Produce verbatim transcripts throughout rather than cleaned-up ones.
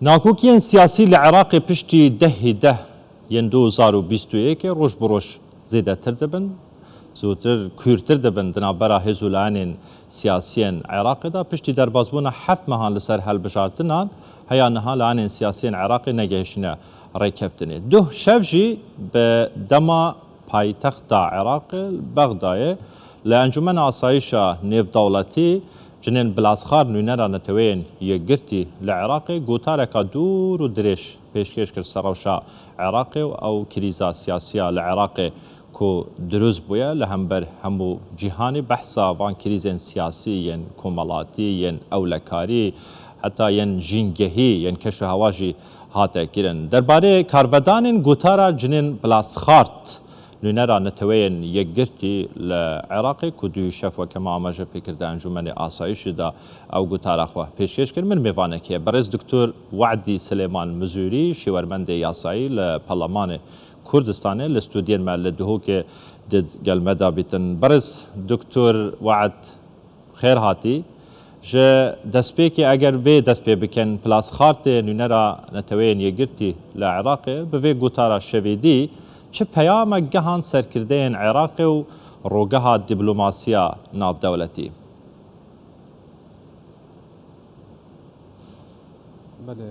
Nakokiyên siyasî li Iraqê piştî dehê deh yên du hezar û bîst û yekê roj bi roj zêdetir dibin, zûtir kûrtir dibin di navbera hêz û layenên siyasiyên Iraqê de. Piştî derbasbûna heft mehan li ser hilbijartinan, heya niha layenên siyasiyên Iraqê negehiştine rêkeftinê. Duh şev jî bi dema paytexta Iraqê li Bexdayê li Encûmena Asayîşa Nêvdewletî Cinên Bilazxar Nûnera Neteweyên Yekgirtî li Iraqê gotareka dûr û dirêj pêşkêş kir ser rewşa Iraqê û ew krîza siyasî ya li Iraqê ku dirust bûye li hember hemû cîhanê. Behsa van krîzên siyasî yên komelatî, yên ewlekarî, heta yên jîngehî, yên keşûhewa jî hate kirin. Derbarê karvedanên gotara Cinên Bilazxart Nûnera Neteweyên Yekgirtî li Iraqê ku dûyî şev weke me amaje pê kir di Encûmenê Asayîşê de ew gotara xwe pêşkêş kir. Min mêvanekê ye birêz Doktor We'dî Silêman Mizûrî, şêwermendê yasayî li Parlemanê Kurdistanê, li stûdyên me li Duhokê di gel me de bîtin. Birêz Doktor We'd, xêr hatî. Ji destpêkê eger vê dest pê bikin, Plasxartê Nûnera Neteweyên Yekgirtî li Iraqê bi vê gotara şevêdî çi peyamek gihand serkirdeyên Iraqê û rogeha dîplomasiya navdewletî? Belê,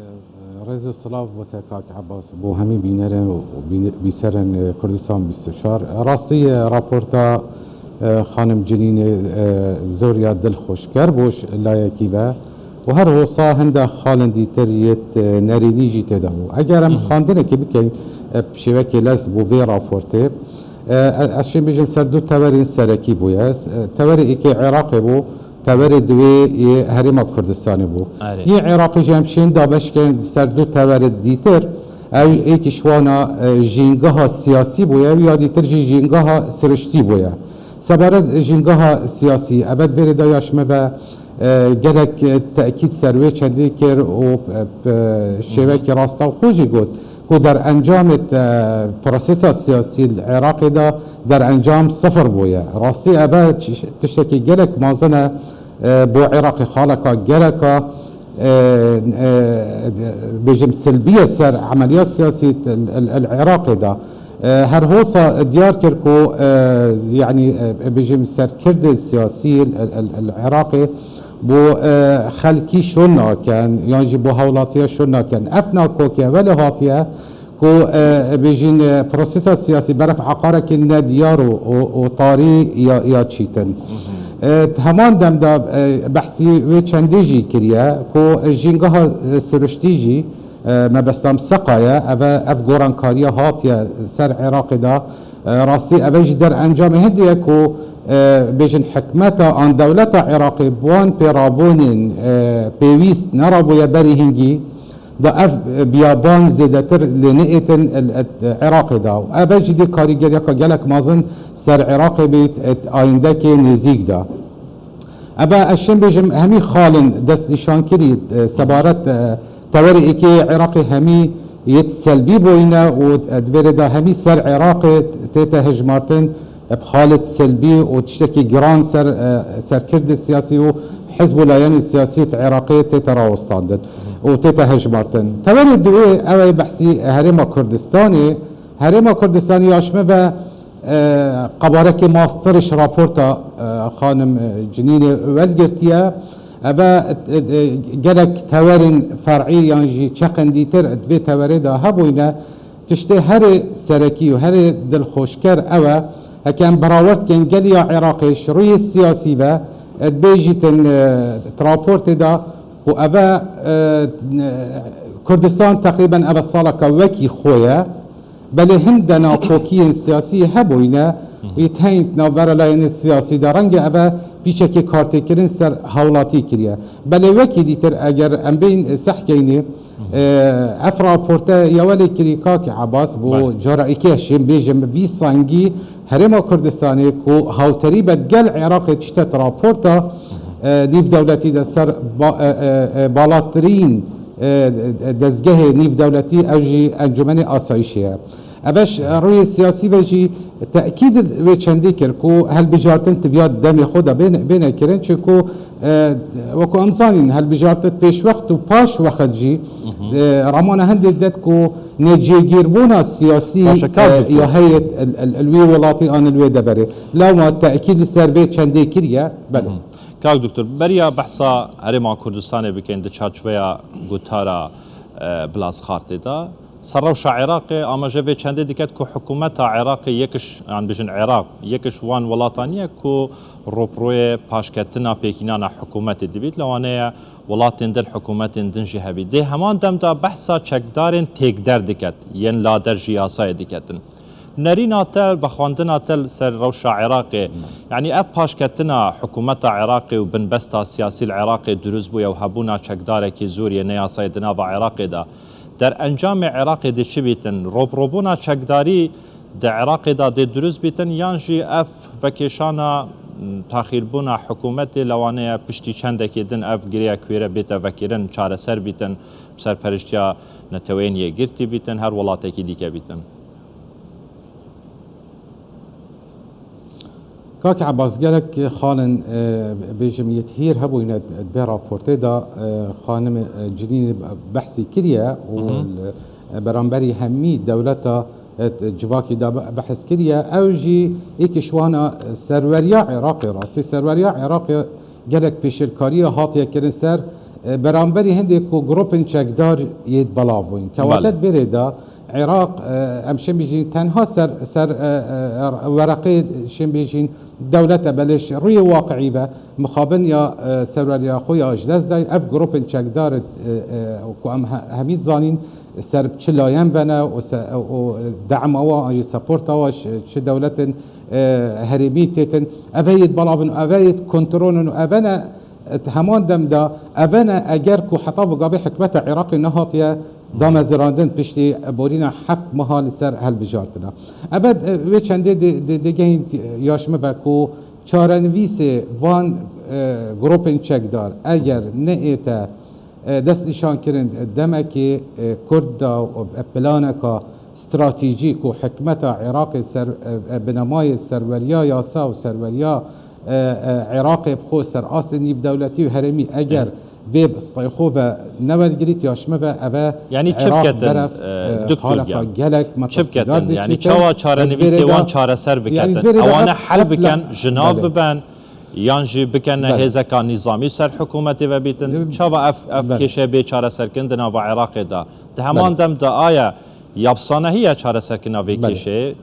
e, rêz û silav bo te kak Ebas, bo hemî bînerên û bîne-, bîserên, e, Kurdistan bîst û çar. Rastî, e, raporta, e, xanim Cinînê, e, zor ya dilxweşker bû ji layekî ve û her hosa hinde xalên dîtir yêt, e, nerînî jî tê de bû. Eger em Hı hı. xwendinekê bikin, e, bi şêwekê lez bo vê raportê, e, e, ez şên bêjim ser du tewerên serekî bûye. E, tewerê êkê Iraqê bû, tewerê diwê yê Herêma Kurdistanê bû. Erê. Yê Iraqê jî em şên dabeşken ser du tewerê dîtir. Ew êkî ji wana, e, jîngeha siyasî bûye, ew ya dîtir jî jîngeha siriştî bûye. Sebaret jîngeha siyasî, eve di vê rê de ya ji me ve, e, gelek, e, tekîd ser wê çendî kir û, e, e, şêwekî rastewxo jî got ku derencamê, e, prosesa siyasî li Iraqê de derencam sifir bûye. Rastî eve çi-, tiştekî gelek mezin e, e, bo Iraqê xaleka gereka, e, e, bêjim silbî ye ser emeliya siyasî li, li, li Iraqê de. E, her hosa diyar kir ku, e, yanî, e, bêjim serkirdê siyasî li, li, li Iraqê bo, e, xelkî şûn nakin, yan jî bo hewlatiya şûn nakin. Ev nakokiye welê hatiye ku, e, bêjin, e, prosesa siyasî beref eqarekî nediyar û, û, û tarî ya, ya çîtin. E, heman dem de, e, behsî wê çendê jî kiriye ku jîngeha, e, siriştî jî, e, mebestam seqa ye. Eve, ev gorankariya hatiye ser Iraqê de, e, rastî eve jî derencamê hindê ye ku, e, bêjin hikmeta an dewleta Iraqê bi wan pêrabûnên, e, pêwîst nerabûye berî hingî. Da ev, e, biyaban zêdetir lê neêtin, e, e, Iraqê da. Û ev jî dê karîgeriyeka gelek mezin ser Iraqê bît, e, ayîndekê nêzîk da. Eve ez şên bêjim hemî xalên destnîşankirî, e, sebaret, e, tewerê êkê Iraqê hemî yêt selbî boyne û, e, di vê rê de hemî ser Iraqê tête hejmartin. Bi xalê silbî û tiştekî giran ser, e, serkirdê siyasî û hizb û layenê siyasî di Iraqê tête rawestandin û tête hejmartin. Tewerê duwê ew ê behsî Herêma Kurdistanê. Herêma Kurdistanê ya ji me ve, e, qebarekê mastir ji raporta, e, xanim, e, Cinînê welgirtiye. Eve, e, e, gelek tewerên fer'î yan jî çeqên dîtir di vê tewerê de hebûyne. Tiştê herê serekî û herê dilxweşker ew e, heke em berawerd kin geliya Iraqê ji rûyê siyasî ve, e, dibêjîtin, e, di raportê de ku eve, e, Kurdistan teqrîben eve saleke wekî xwe ye, belê hinde nakokiyên siyasî hebûyne, wî teyn di navbera layên siyasî de renge eve pîçekê kartêkirin ser hewlatî kiriye. Belê wekî dîtir eger em bên sehkeynê, E, ev raporte ya welê kirî kak Ebas bo Belê. cara êkê şên bêjim vî sangî Herêma Kurdistanê ku hawterî be digel Iraqê tiştet raporta, e, nîvdewletî de ser ba-, e, e, e, balatirîn, e, e, dezgehê nîvdewletî ew jî Encûmenê Asayîşê ye. Ev e ji rûyê siyasî ve jî tekîd wê çendî kir ku hilbijartin tiviya demê xwe de bêne, bêne kirin, çunku, e, wekû em zanîn, hilbijartin pêşwext û paş wext jî, e, ramana hindê det ku necêgîrbûna siyasî, Baş e, kar e, dikir. ya heyet el, el, el wî welatî an li wê deverê. Lewma tekîd li ser vê çendê kiriye. Belê. Kak Doktor, beriya behsa Herêma Kurdistanê bikin di çarçoveya gotara, e, Bilaz Xartê de. Ser rewşa Iraqê, amaje vê çendê diket ku hikûmeta Iraqê yekiş, yan bijin Iraq, yekiş wan welatan ye ku roproyê paşketina pêkînana hikûmetê dibît, lewaneye welatên din hikûmetên din jî hebî. Dê heman dem de behsa çekdarên têkder diket, yên lader ji yasayê diketin. Nerîna te, vexwendina te li ser rewşa Iraqê, yanî ev paşketina hikûmeta Iraqê û binbesta siyasî li Iraqê dirust bûye û hebûna çekdarekî zor yê neyasayê di nava Iraqê de, derencamê Iraqê dê çi bîtin? Robrobûna çekdarî di Iraqê de dê dirust bîtin, yan jî ev vekêşana, m, taxîrbûna hikûmetê lewaneye piştî çendekê din ev girêya ku ê re bête vekirin, çareser bîtin, bi serperiştiya Neteweyên Yekgirtî bîtin, her welatekî dîke bîtin? Kak Ebas, gelek xalên, e, bêjim, yê hîr hebûyne di vê raportê de, e, xanim, e, Cinînê behsî kiriye û Hı hı. li, e, beramberî hemî dewleta, e, civakî de be-, behs kiriye. Ew jî êkî ji wana, e, serweriya Iraqê, rastî serweriya Iraqê gelek pêşêlkariya hatiye kirin ser, e, beramberî hindê ku grûpên çekdar yê belav bûn. Kewate Belê. di vê rê de Iraq, e, em şên bêjîn tenha ser, ser, e, e, wereqê şên bêjîn dewlet e, belê ji rûyê waqiî ve mixabin ya, e, serweriya xwe ya ji dest dayî. Ev grûpên çekdar, e, e, ku em he-, hemî zanîn ser çi layen ve ne û se-, û dema wa an jî supporta wa ji çi dewletên, e, herêmî têtin. Ev e yê belav in, ev e yê kontrol in û ev e ne, e, heman dem de ev e ne eger ku heta bi gavê hikûmeta Iraqê nehatiye damezirandin piştî borîna heft meha li ser hilbijartina. Ebe, e, wê çendê dê, dê, dê gehîn, e, ya ji me ve ku çarenivîsê van, e, grûpên çekdar eger neête, e, destnîşankirin demekê, e, kurt de û, e, planeka stratejîk û hikûmeta Iraqê ser, e, e, binemayê serweriya yasa û serweriya, e, e, Iraqê bi xwe ser astê nîvdewletî û herêmî eger vê bi stay xwe ve newergirît ya ji me ve eve Yanî çi Iraq biketin, beref, e, e, doktor haleka giyan? gelek Çi metirsîdar biketin? dê Yanî çêtin. çawa çarenivîsê Vê rê wan de, çareser yanî biketin? vê rê de Ewane ev hel biken, efla-, ji nav belê. biben, yan jî bikene Belê. hêzeka nîzamî ser hikûmetê ve bîtin? Em, Çawa ev, ev belê. kêşe bê çareserkirin di nava Iraqê de? Di heman Belê. dem de aya yapsanehî ye çareserkirina vê Belê. kêşeyê?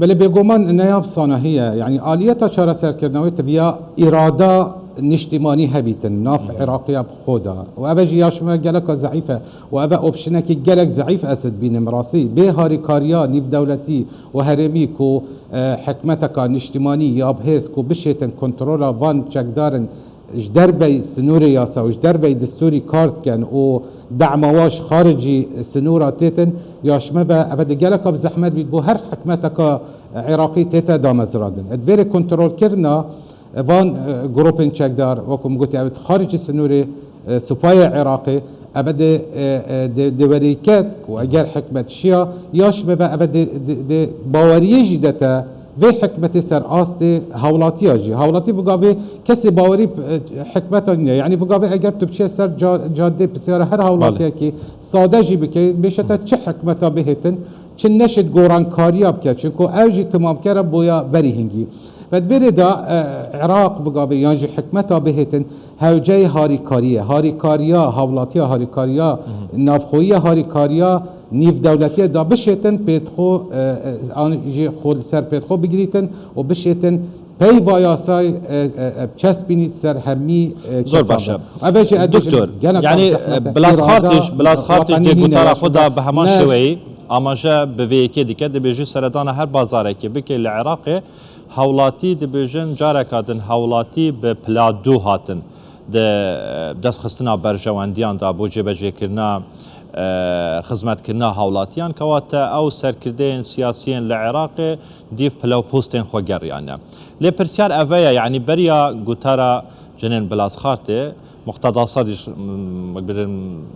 Belê, bêguman ne yapsanehî ye. Yanî aliyeta çareserkirina wê tiviya îrada niştîmanî hebîtin nav Hı. Iraqiya bi xwe de. Û ev e jî ya ji me geleka zeîf e. Û ev e optionekî gelek zeîf ez dibînim rastî. Bê harîkariya nîvdewletî û herêmî ku, e, hikmeteka niştîmanî ya bihêz ku bişêtin kontrola van çekdarin ji dervey sinûrê yasa û ji dervey destûrî kar dikin û dema wa ji xaricî sinûra têtin, ya ji me ve ev de geleka bi zehmet bît bo her hikmeteka Iraqî tête damezrandin. Di vê rê kontrolkirina van, e, grûpên çekdar, wekû min gotî, ew di xaricî sinûrê, e, supayê Iraqê, ev de, e, e, de, de werî ket ku eger hikmet şiya, ya ji me ve ev de, de, de baweriyê jî dete vê hikmetê ser astê hawlatiya jî. Hawlatî vigavê kesê bawerî, e, hikmeta nîne. Yanî vigavê eger tu biçe ser ca-, cadê pisyara her Belê. hawlatiyekî sade jî bike, bêşe te çi hikmeta bihêtin, çi neşêt gorankariya bike. Çunku ew jî timamkere boya berî hingî. Ve di vê rê de, e, Iraq vigavê yan jî hikmeta bihêtin, hewceyê harîkariyê, harîkariya, hawlatiya harîkariya, Hı hı. navxweyiya harîkariya nîvdewletiyê da bişêtin pêtxo, e, e, an jî xwe li ser pêtxo bigirîtin û bişêtin peyva yasay, e, e, e, çespînît ser hemî, e, Zor kesan baş e. de. Ev e jî ez Doktor, bêjim, gelek yanî, zehmet e, e. Bilaz Îrada Xartîş, Bilaz Xartîş watanî dê nîne gotara ya xwe ji da me bi heman ne şêweyî amaje bi vê yekê dike, dibêjî seredana her bazarekê bike li Iraqê, hawlatî dibêjin careka din hawlatî bi pila du hatin. Di, e, destxistina berjewendiyan de bo cêbecêkirina, e, xizmetkirina hawlatiyan, kewate ew serkirdeyên siyasiyên li Iraqê dîv pila û postên xwe geriyane. Lê pirsyar ev e ye, yanî beriya gotara Cinên Bilaz Xartê, Muqteda Sedr, m, birin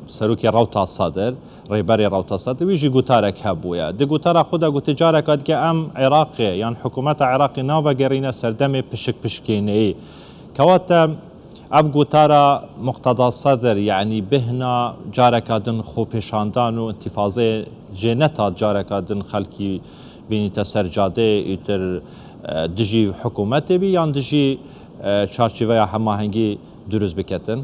serokê Rewta Sedr, rêberê Rewta Sedr, wî jî gotarek hebûye. Di gotara xwe de gotiye, careka dike em Iraqê, yan hikûmeta Iraqê navegerîne serdemê pişikpişkêneyî. Kewate ev gotara Muqteda Sedr, yanî bêhna careka din xwepêşandan û întîfazeyê jê neta careka din xelkî bînîte ser cadeyê, îtir, e, dijî hikûmetê bî yan dijî, e, çarçîveya hemahengî durust biketin?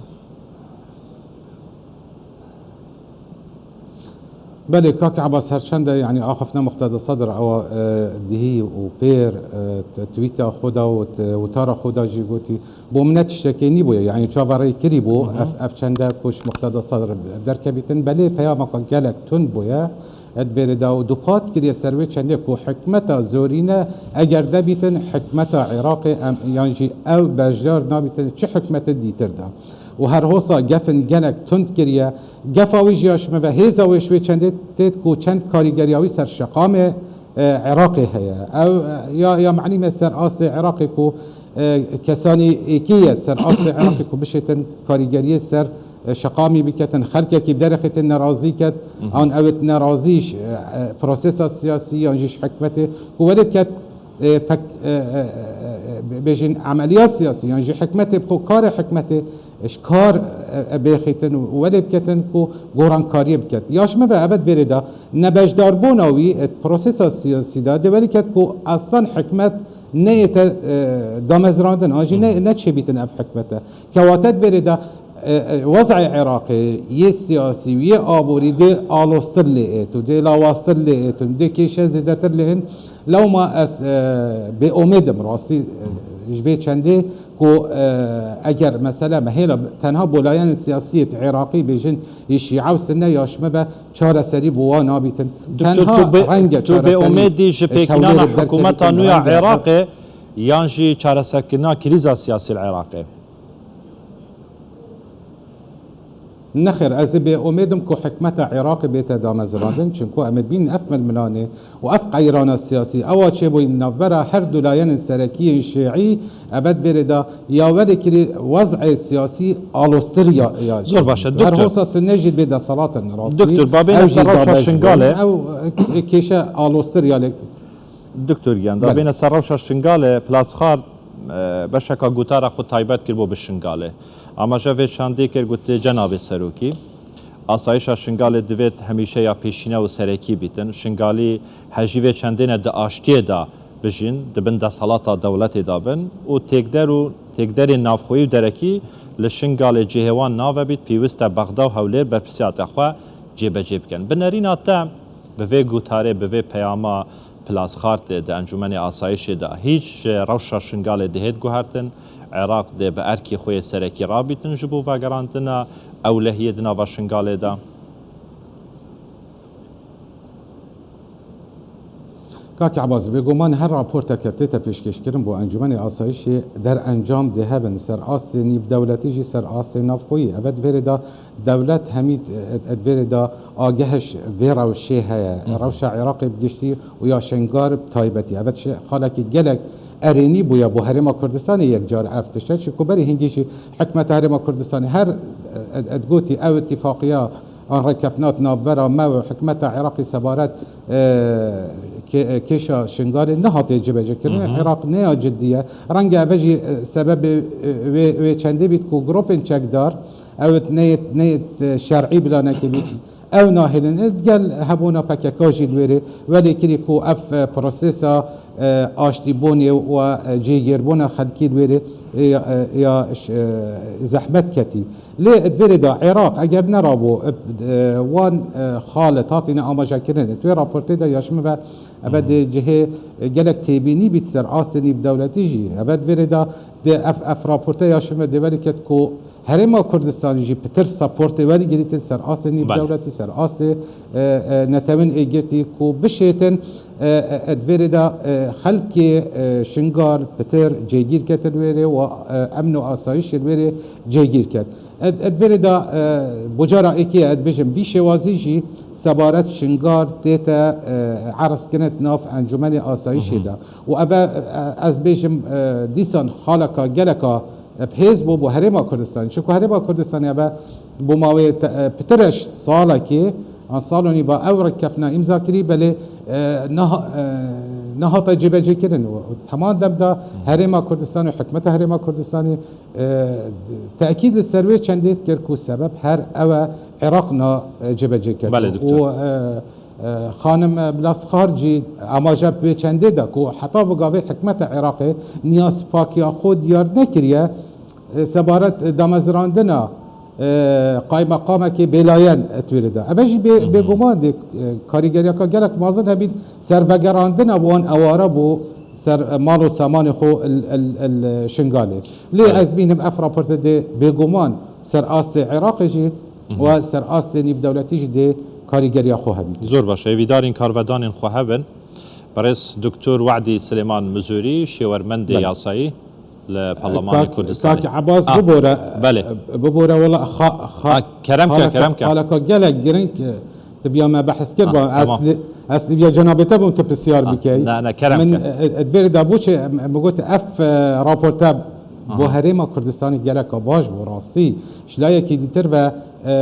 Belê, kak Ebas, her çende, yanî, axiftina Muqteda Sedr ewa, e, dihî û pêr, e, t-, tweeta xwe da û t-, witara xwe da jî gotî, bo min ne tiştekê nîbûye, yanî, çaverêkirî bû, Hı hı. ev, ev çende ku ji Muqteda Sedr derkevîtin, belê peyameka gelek tund bûye, e, di vêrê de û duqat kiriye ser wê çendê ku hikmeta zorîne eger nebîtin, hikmeta Iraqê em, yan jî ew beşdar nabîtin çi hikmete dîtir de. Û her hosa gefin gelek tund kiriye. Gefa wî jî ya ji me ve hêza wê ji wê çendê têt ku çend karîgeriya wî ser şeqamê, e, Iraqê heye. Ew, e, ya, ya manî me ser astê Iraqê ku, e, kesanî êkê ye ser astê Iraqê ku bişêtin karîgeriyê ser, e, şeqamî biketin, xelkekî bi derexê tê nerazî ket, Hı hı. an ewêt nerazî ji, e, e, prosesa siyasî yan jî ji hikmetê ku welê biket, e, pek, e, e, e, e, bêjin emeliya siyasî yan jî hikmetê bi xwe karê hikmetê, e, ji kar, e, e, bêxîtin û welê biketin ku gorankariyê biket. Ya ji me ve eve di vêrê de nebeşdarbûna wî, e, prosesa siyasî de dê welê ket ku aslan hikmet neyête, e, damezrandin, an jî ne, Hı. neçêbîtin ev hikmete. Kewate di vêrê de, e, e, wez'ê Iraqê yê siyasî û yê aborî dê aloztir lê êt û dê lawaztir lê êt û dê kêşe zêdetir lê hên. Lewma ez, e, bêomêd im rastî, e, ji vê çendê ku, e, eger mesele me hêla tenha bo layenên siyasî yê Iraqî bêjin yê Şîe û Sunne ya ji me ve çareserî bo wa nabîtin. Doktor, Tenha tu bê, renge tu çareserî bêomêdî ji ji pêkînana hewlêrê bi hikûmeta derkevîtin nû ya renge Iraqê yan jî çareserkirina krîza siyasî li Iraqê? Nexêr, ez ê bêomêd im ku hikmeta Iraqê bête damezrandin, çinku em ê bînin ev milmilanê û ev qeyrana siyasî, ewa çêbûyî navbera her du layenên serekî yên şîî, eve di vêrê de ya welê kirî wez'ê siyasî aloztir ya, ya Zor baş e, Her doktor. hosa Sunne jî bê deselat in rastî. Doktor, ba bêne Ew jî ser rewşa dabeş Şingalê. dibin. Ew, e, kêşe aloztir ya lê Doktor Giyan, da Belê. bêne ser rewşa Şingalê, Plasxart, e, beşeka gotara xwe taybet kir bo bi Şingalê. Amaje vê çandê kir, gotiye, Cenabê Serokî, asayişa Şingalê divêt hemîşe ya pêşîne û serekî bîtin. Şingalî hejî vê çendêne di aştiyê de bijîn, di bin desthilata dewletê de bin û têkder û têkderên navxweyî û derekî li Şingalê cihê wan navebît, pêwist e Bexda û Hewlêr berpirsiyata xwe cêbecê bikin. Bi nerîna te, bi vê gotarê, bi vê peyama Plasxartê di Encûmenê Asayişê de hîç ji rewşa Şingalê dihêt guhertin, Iraq dê bi erkê xwe yê serekî rabîtin ji bo vegerandina ewlehiyê di nava Şingalê de? Kak Ebaz, bêguman her raporteke tête pêşkêşkirin bo Encûmenê Asayişê derencam dê hebin, ser astê nîvdewletî jî ser astê navxweyî. Eve di vêrê de dewlet hemî, e, e, di vêrê de ageh ji vê rewşê heye. Hı hı. Rewşa Iraqê bi giştî û ya Şingal bi taybetî. Eve tişt xalekî gelek erênî bûye bo Herêma Kurdistanê yekcar ev tişt e. Çimku berî hingî jî hikmeta Herêma Kurdistanê her, e, e, e, digotî ew îtîfaqiya an rêkeftina di navbera me û hikmeta Iraqê sebaret, e, kê-, e, kêşa Şingalê nehatiye cibecêkirin. Hı hı. Iraq ne ya cidî ye. Renge eve jî, e, sebebê, e, wê, wê çendê bît ku grûpên çekdar, ew neyêt, neyêt, e, şer'î bila nekevît, ew nahêlin. Ez gel hebûna P K K jî li wêrê welê kirî ku ev, e, prosesa, e, aştîbûnê û, e, cêgêrbûna xelkî li wêrê, e, ya, e, ya, ş-, e, zehmet ketî. Lê di vêrê de Iraq eger nerabû, e, wan, e, xalet hatîne amajekirin. Di wê raportê de ya ji min ve eve Hı hı. dê cihê, e, gelek têbînî bît ser astê nîvdewletî jî. Eve di vêrê de dê ev, ev raporte ya ji min ve dê welê ket ku Herêma Kurdistanê jî pitir supportê werî girîtin ser astê Belê. nîvdewletî, ser astê, e, e, netewên êgirtî ku bişêtin, e, e, e, di vêrê de, e, xelkê, e, Şingal pitir cêgîr ketin wêrê û, e, emn û asayişê wêrê cêgîr ket. Ed, ed vêrê de, e, bo cara êkê ez dibêjim, vî şêwazî jî sebaret Şingal tête, e, erzkirin di nav Encûmenê Asayişê Hı hı. de. Û eve, e, ez bêjim, e, dîsan xaleka geleka Bi hêz bû bo Herêma Kurdistanê. Çunku Herêma Kurdistanê eve bo mawê te-, e, pitir e ji salekê, an salonî ba ew rêkeftina îmza kirî, belê, e, neha-, e, nehate cêbecêkirin. Û, û heman dem de Herêma Kurdistanê û hikûmeta Herêma Kurdistanê, e, tekîd li ser wê çendê dikir ku sebeb her ew e Iraq na, e, cêbecê ket. Belê, doktor. Û, e, e, xanim, e, Bilasxar jî amaje bi wê çendê de ku heta vê gavê hikûmeta Iraqê niya sipakiya xwe diyar nekiriye, e, sebaret, e, damezrandina, e, qaymeqamekê bêlayen, e, tûrê de. Eve jî bê-, Hı hı. bêguman dê, e, karîgeriyeka gelek mezin hebît ser vegerandina wan eware bo ser, e, mal û samanê xwe il, il, il, e, Şingalê. Lê Evet. ez bînim ev raporte dê bêguman ser astê Iraqê jî Hı hı. we ser astê nîvdewletî jî dê karîgeriya xwe hebît. Zor baş e. Hêvîdarên karvedanên xwe hebin. Berêz Doktor We'dî Silêman Mizûrî, şêwermendê Belê. yasayî li Parlemanê Kak, Kurdistanê. Kak Ebas Ah, bibore, belê. bibore wela xa-, xa-, Ah, kerem ke, xaleka, kerem ke. xaleka gelek giring, e, dibiya me behs kir Ah, ba. Ez tamam. li, ez li biya cenabê te bûm tu pisyar Ah, bikey. ne, ne, kerem Min, ke. e, e, divêrê de bû çi, em, em got ev, e, raporte bo Aha. Herêma Kurdistanê geleka baş bû, rastî. Ji layekî dîtir ve, e,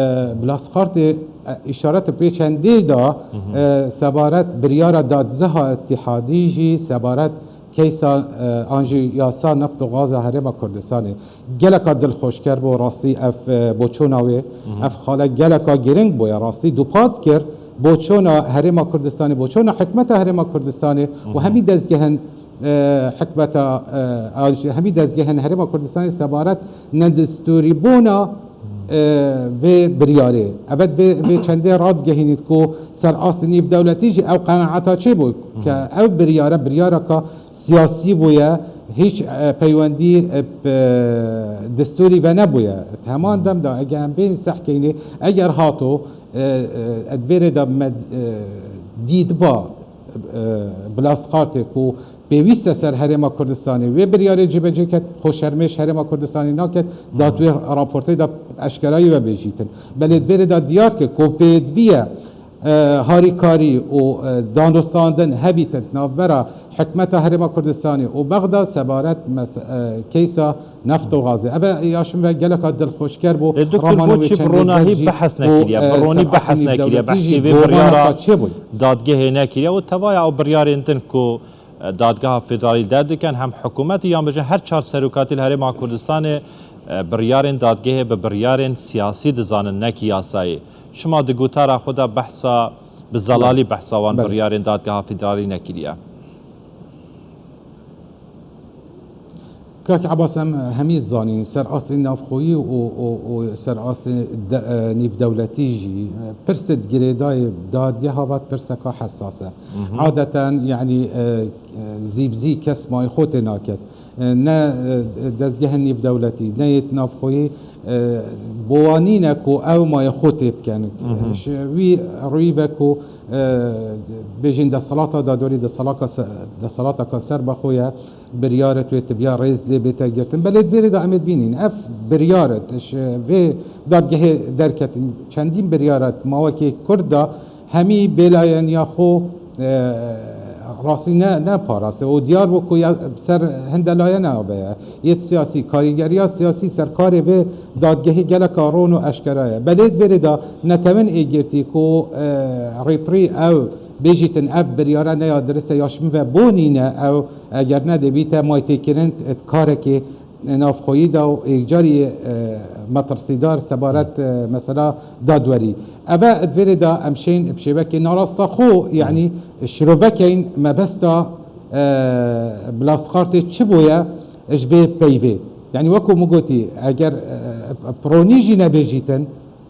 Bilasxartê, e, îşaret pê çendê da, Hı hı. e, sebaret biryara dadgeha Îtîhadî jî, sebaret keysa, e, an jî yasa neft û gaza Herêma Kurdistanê. Geleka dilxweşker bû rastî ev, e, boçûna wê. Hı hı. Ev xale geleka giring bûye rastî. Dupat kir boçûna Herêma Kurdistanê, boçûna hikûmeta Herêma Kurdistanê û Hı hı. hemî dezgehên, e, hikûmeta, e, an jî hemî dezgehên Herêma Kurdistanê sebaret nedistûrîbûna, e, vê biryarê. Evet, vê, vê çendê radigehînît ku ser astê nîvdewletî jî ew qenaeta çêbû ke Hı hı. ew biryare, biryareka siyasî bûye, hîç, e, peywendî, e, bi destûrî ve nebûye. Heman dem de, eger em bên sehkeynê, eger hato, e, e, di vê rê de me, e, dîtba, e, Bilasxartê ku pêwîst e ser Herêma Kurdistanê wê biryarê cîbecê ket, xwe şermê ji Herêma Kurdistanê naket, da tu wê raportê de eşkerayî we bêjîtin. Belê di vê rê de diyar ke ku pêdivî ye, e, harîkarî û, e, danûstandin hebîtin navbera hikûmeta Herêma Kurdistanê û Bexda sebaret mes-, e, keysa neft û gazê. Eve ya ji min ve geleka dilxweşker bû. Lê doktor, ramana wê boçî bi çendê ronahî gel jî behs û, nekiriye? Bi e, ronî behs serasî nekiriye? nîvdewletî Behsî jî vê biryara gomaneka çêbûn. dadgehê nekiriye û tevaya ew biryarên din ku, e, dadgeha federalî derdikin, hem hikûmetî yan bijin her çar serokatî li Herêma Kurdistanê, e, biryarên dadgehê bi biryarên siyasî dizanin, ne ki yasayî. Şima di gotara xwe de behsa, bi zelalî Belê. behsa wan Belê. biryarên dadgeha federalî nekiriye? Kak Ebas, em hemî zanîn, ser astê navxweyî û, û, û ser astê de, e, nîvdewletî jî, e, pirsê di girêdayê dadgeha ve pirseka hesas e. Mhm. Adeten, yanî, e, e, zî bi zî kes mayê xwe tê naket. E, ne, e, dezgehên nîvdewletî, ne yê navxweyî, e, bi wan nîne ku ew mayê xwe tê bikin. Mhm. Ji wî rûyî ve ku, e, bêjin desthilata dadwerî desthilata se-, desthilateka serbexwe ye, biryar e tu yê tibiya rêz lê bête girtin. Belê di vê rê de em ê bînin. Ev biryar e, ji vê dadgehê derketin. Çendîn biryar e, mawekê kurt de hemî bêlayeniya xwe, e, rastî ne, ne parase û diyar bû ku ya ser hinde layene abe ye. Yêt siyasî, karîgeriya siyasî ser karê vê dadgehê geleka ron û eşkera ye. Belê di vê rê de netewin ê girtî ku, e, rêpirî ew bêjîtin ev biryare ne ya dirist e ya ji min ve bo nîne ew eger ne dê bîte maytêkirin karekê navxweyî de û êkcarî, e, metirsîdar sebaret, e, mesela dadwerî. Eve di vê rê de em şên bi şêwekê narasta xwe, yanî şirovekeyn mebesta, e, Bilasxartê çi bûye ji vê peyvê. Yanî wekû min gotî, eger, e, pironî jî nebêjîtin,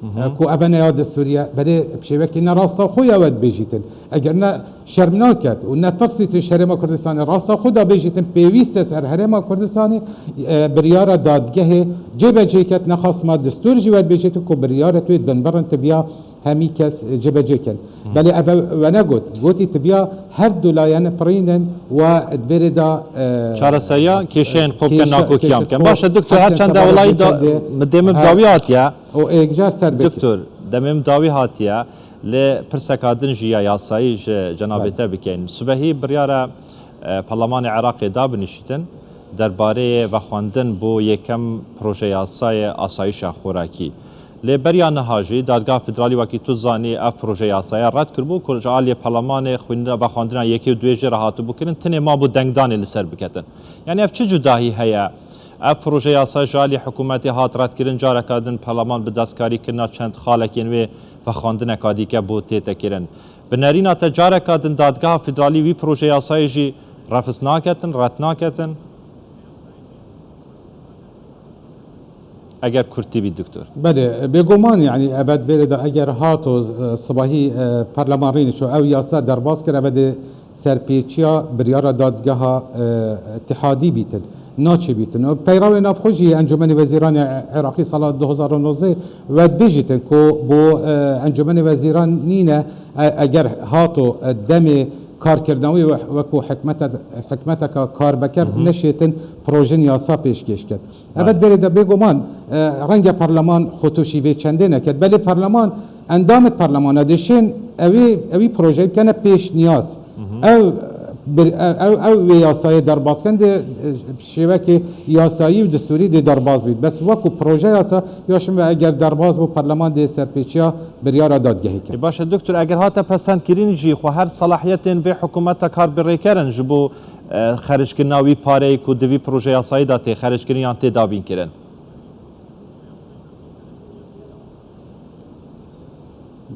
Mhm. e, ku eve ne ya destûrî ye, belê bi şêwekê ne rasta xwe ya we dibêjîtin. Eger ne şerm naket û ne tirsî tu ji Herêma Kurdistanê rasta xwe da bêjîtin, pêwîst e ser Herêma Kurdistanê, e, biryara dadgehê cêbecê ket, nexasma destûr jî we dibêjîtin ku biryara tu yê binbirin tiviya hemî kes, e, cêbecê kin. Hı. Belê eve we negot. Gotî tiviya her du layen pirînin we di vê rê de, e, Çareseriya kêşeyên xwe bikin, kêşe-, nakokiyan kêşe bikin. xwe Baş e, doktor, her her çend sebaret ew layî da, çendê min demê min her dawî hatiye. û êkcar ser bike. Doktor, demê min dawî hatiye. Lê pirseka din jî ya yasayî ji cenabê Belê. te bikeyin. Sibehî biryara, e, Parlemanê Iraqê da binişîtin. derbarê vexwendin bo yekem proje yasayê asayişa xorakî. Lê beriya niha jî Dadgeha Federalî, wekî tu zanî, ev proje yasaya red kiribû ku ji aliyê parlemanê xwînina vexwendina yekê û duê jê re hatibû kirin, tenê mabû dengdanê li ser biketin. Yanî ev çi cudahî heye? Ev proje yasa ji alî hikûmetê hat redkirin, careka din parleman bi destkarîkirina çend xalekên wê vexwendineka dîke bû tête kirin. Bi nerîna te careka din Dadgeha Federalî wî proje yasayê jî refz naketin, red naketin? Eger kurtî bî, doktor. Belê, bêguman, yanî ebed vêrê de eger hato, e, sibahî, e, parleman rînişo ew yasa derbas kir, ebedê serpêçiya biryara dadgeha, e, îtihadî bîtin. Naçê bîtin. Û peyrawê navxwe jî Encûmenê Wezîranê Iraqî sala du hezar û nozdeh vedbêjîtin ku bo, e, Encûmenê Wezîran nîne, e, eger hato, e, demê karkirina wî we-, wekû hikmete-, hikmeteka karbeker Hı hı. neşêtin projên yasa pêşkêş ket. Belê. Evet, verê de bêguman, e, renge parleman xwe tûşî vê çendê neket. Belê parleman, endamê parlemana dê şên ewî, ewî projeyê bikene pêşniyaz. Hı hı. Ew, bir, ew, ew, ew wê yasayê derbas ken dê, e, şêwekê yasayî û destûrî dê derbas bît. Bes wekû proje yasa ya şin ve eger derbas bû, parleman dê serpêçiya biryara dadgehê ket. Ê, baş e, doktor, eger hate pesendkirin jî, xwe her salahiyetên vê hikûmeta kar bi rêker in ji bo, e, xerckirina wî pareyê ku di vî proje yasayî de tê xerckirin yan tê dabînkirin?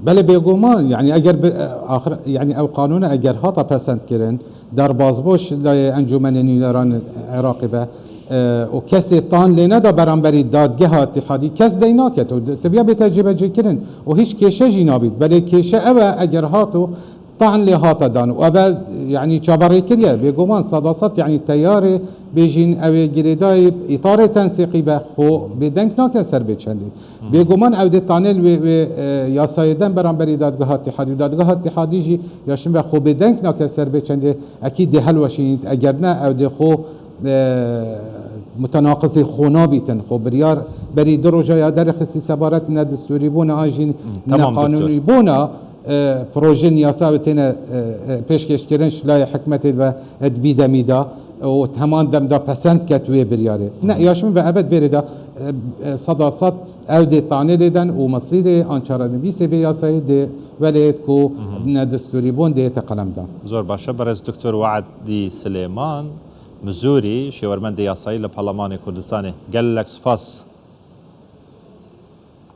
Belê bêguman, yanî eger bi, e, axir, yanî ew qanûne eger hata pesendkirin, derbasbû ji layê Encûmenê Nûneran Iraqê be, e, û kesê tan lê neda beramberî dadgeha îtihadî, kes dey naket û di-, dibiya bête cêbecêkirin û hîç kêşe jî nabît. Belê kêşe ew e, eger hato tan lê hate dan û ev e, yanî çaverêkirî ye, bêguman seda sed, yanî teyarê bêjîn ew ê girêdayî îtarê tensîqî be, xwe bêdeng nake ser vê çendê. Hı. Bêguman ew dê tanê li wê, wê, e, yasayê den beramberî dadgeha îtihadî û dadgeha îtihadî jî ya şin ve xwe bêdeng nake ser vê çendê, ekî dê helweşînît, eger ne ew dê xwe, e, mutenaqizê xwe nabîtin, xwe biryar berî du roja ya derxistî sebaret nedestûrîbûna an jî Hı, tamam, doktor. neqanûnîbûna, e, projên yasa ew têne, e, e, pêşkêşkirin ji layê hikmetê ve, e, di vî demî de û heman dem de pesend ket wê biryarê. Ne, Hı hı. ya şin ve evet vêrê de, e, e, seda sed ew dê tanê lê den û mesîrê an çarenivîsê vê yasayê dê welêt ku Hı hı. nedestûrîbûn dê te qelem dan. Zor baş e, berêz doktor We'dî Silêman, Mizûrî, şêwermendê yasayî li Parlemanê Kurdistanê. Gelek spas